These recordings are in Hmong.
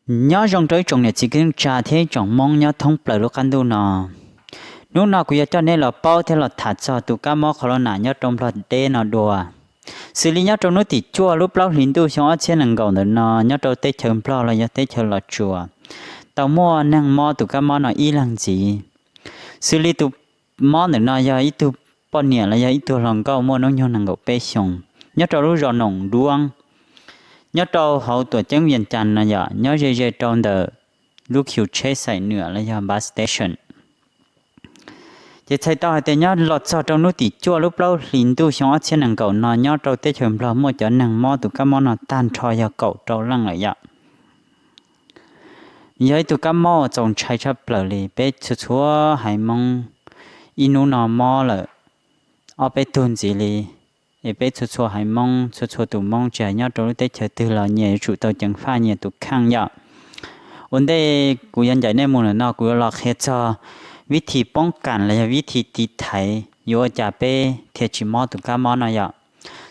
Nyob zoo rau ib tsoom niam txiv kwv tij neej tsa thiab ib tsoom Hmoob nyob thoob plaws lub qab ntuj no. Hnub no kuv yuav coj nej los paub thiab los tham txog tus kab mob khaus los nas nyob rau Nplog teb no dua. Xws li nyob rau hnub tim cuaj lub plaub hlis ntuj xyoo ob txhiab nees nkaum ntawm no nyob rau teb chaws Nplog los yog teb chaws Los Tsuas, tau muaj neeg mob tus kab mob no ib leeg ntxiv. Xws li tus mob ntawm no yog ib tug poj niam los yog ib tug hluas nkauj muaj hnub nyoog nees nkaum peb xyoos nyob rau lub zos Noom Duab, nyob rau hauv tuam ceeb Vias Cas no yom, nyob ze ze rau ntawm lub khiv tsheb xaim nuam los yog bus station. Ces txhais tau hais tias nyob los txog rau hnub tim cuaj lub plaub hlis ntuj xyoo ob txhiab nees nkaum no nyob rau teb chaws Nplog muaj cov neeg mob tus kab mob no tag nrho yog kaum rau leej lawm yom. Yog ib tug kab mob uas txaus ntshai tshaj plaws li, peb txhua txhua haiv Hmoob ib hnub no mob lawm ob peb tug ntxiv li. Es peb txhua txhua haiv Hmoob, txhua txhua tus Hmoob tsis hais nyob rau lub teb chaws twg los nyias yuav tsum tau ceev faj nyias tus kheej yom. Ua ntej kuv yuav ncaim nej mus ntawm no kuv yuav los qhia txog vib thim poob kam los yog vib thim tiv thaiv yuav ua cas peb thiaj tsis mob tus kab mob no yom.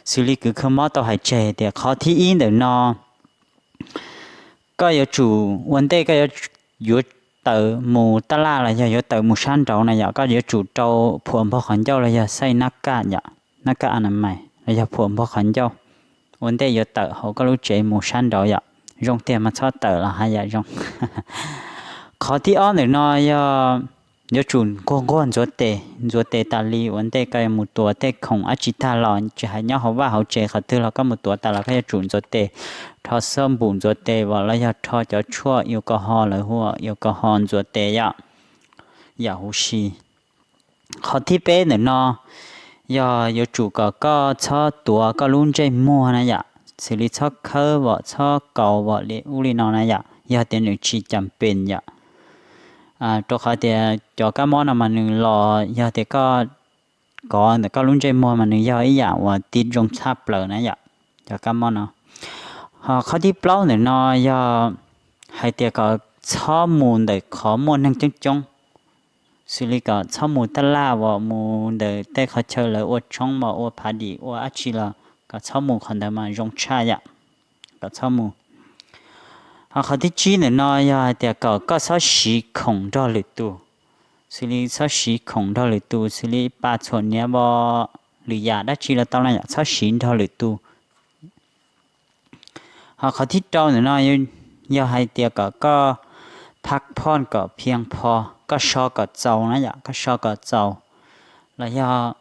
Xws li kws kho mob tau hais tseg tias qhov thib ib ntawm no koj yuav tsum ua ntej koj yuav tawm mus taj laj los yog yuav tawm mus sab nraud na yom, koj yuav tsum rau phuam npog qhov ncauj los yog xaij nab kaj yom, nab kaj a na mais los yog phuam npog qhov ncauj ua ntej yuav tawm hauv koj lub tsev mus sab nraud yom. Zoo tiag mas txhob tawm los haj yam zoo. Qhov thib ob ntawm no yog yuav tsum nquag nquag ntxuav tes, ntxuav tes tas li ua ntej koj yuav mus tuav tej khoom dab tsi tag los tsis hais nyob hauv vaj hauv tsev qhov twg los koj mus tuav tas los koj yuav tsum ntxuav tes, rho xab npum ntxuav tes los yog rho cov tshuaj iu ka ho lawv hu iu ka ho ntxuav tes yom, yam huv si. Qhov thib peb ntawm no yog yuav tsum kom koj txhob tuav koj lub ntsej muag na yom, xws li txhob khawb vom txhob kaus vom li ub li no na yom, yog tias nws tsis cam pes yom. Rau qhov tias cov kab mob no mas nws los yog tias koj kov ntawm koj lub ntsej muag mas nws yog ib yam uas tiv zoo tshaj plaws na yom, cov kab mob no. Ho qhov thib plaub ntawm no yog hais tias kom txhob mus ntawm qhov muaj neeg coob coob, xws li kom txhob mus taj laj uas mus ntawm tej qhov chaw lawv ua tshoob mas ua phav dim ua dab tsi los kom txhob mus qhov ntawd mas zoo tshaj yom, kom txhob mus. Ho qhov thib tsib ntawm no yog hais tias kom koj txhob siv khoom nrog lwm tus, xws li txhob siv khoom nrog lwm tus xws li pa txhuam niav vos lwm yam dab tsi los tau na yom, txhob siv nrog lwm tus. Ho qhov thib rau ntawm no yog hais tias kom koj phaj phoj kom phiaj pho, koj so kom txaus na yom, koj so kom txaus, los yog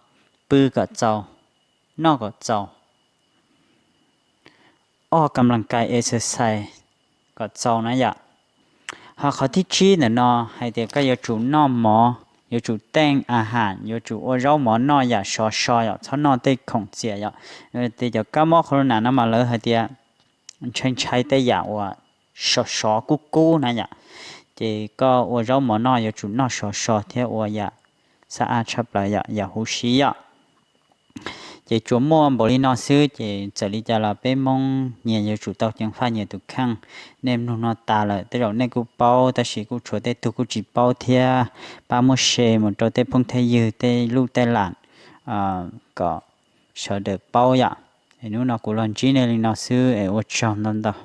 pw kom txaus, noj kom txaus, oj kam las kais exercise kom txaus na yom. Ho qhov thib tsib ntawm no hais tias koj yuav tsum noj mov, yuav tsum teej a has, yuav tsum ua zaub mov noj yam sov so yom, txhob noj tej khoom txias yom. Tias cov kab mob khaus los nas no mas lawv hais tias ntshai ntshai tej yam uas sov sov kub kub na yom, ces koj ua zaub mov noj yuav tsum noj sov so thiab ua yam xab ab tshaj plaws yom, yam huv si yom. Ces tsuas muaj npaum li no xwb ces txawm li cas los peb Hmoob nyias yuav tsum tau ceev faj nyias tus kheej. Nej mloog no tas lawm tej zaum nej kuj paub tab sis kuj tshuav tej tug kuj tsis paub thiab, pab muab share mus rau tej phooj tej ywg tej lub tej lam kom sawv daws paub yom. Es hnub no kuv los ntsib nej li no xwb es ua tsaug ntau ntau.